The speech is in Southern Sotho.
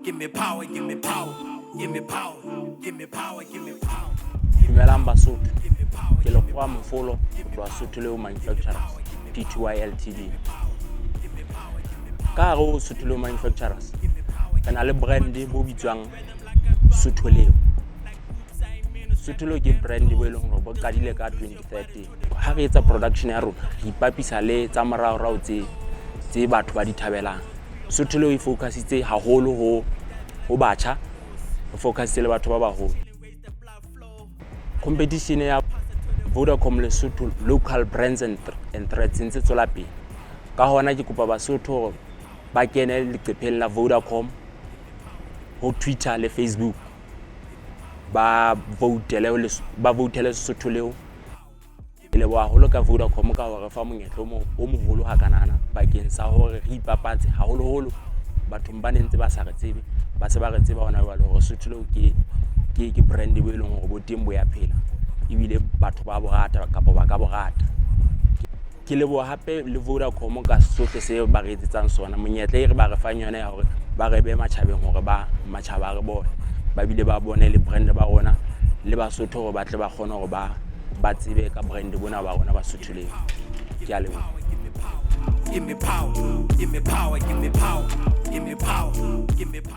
Give me power, give me power, give me power, give me power, give me power. Dumelang Basotho, ke Lekgowa Mofolo ho tloha Sotho Leo Manufacturers Pty Ltd. Ka hare ho Sotho Leo Manufacturers re na le brand bo bitswang Sotho Leo. Sotho Leo ke brand bo e leng hore bo qadile ka 2013. Ha re etsa production ya rona, re ipapisa le tsa moraorao tse batho ba di thabelang. Sotho Leo e focusitse haholo ho batjha, e focusitse le batho ba baholo. Competition ya Vodacom Lesotho local brands and threads ntse tswela pele. Ka hona ke kopa Basotho hore ba kene leqepheng la Vodacom ho Twitter le Facebook, ba voutele Sesotho Leo. Ke leboha haholo ka Vodacom ka hore fa monyetla o moholo hakanana bakeng sa hore re ipapatse, haholoholo bathong ba ne ntse ba sa re tsebe, ba se ba re tseba hona jwale hore Sotho Leo ke brand bo e leng hore bo teng, bo ya phela, ebile batho ba bo rata kapa ba ka bo rata. Ke leboha hape le Vodacom ka sohle se ba re etsetsang sona, monyetla e re ba re fang yona ya hore ba re behe matjhabeng, hore ba matjhaba a re bone, ba bile ba bone le brand ba rona le Basotho, hore ba tle ba kgone hore ba tsebe ka brand bona ba rona ba Sotho Leo. Ke a leboha. Give me power, give me power, give me power, give me power, give me power.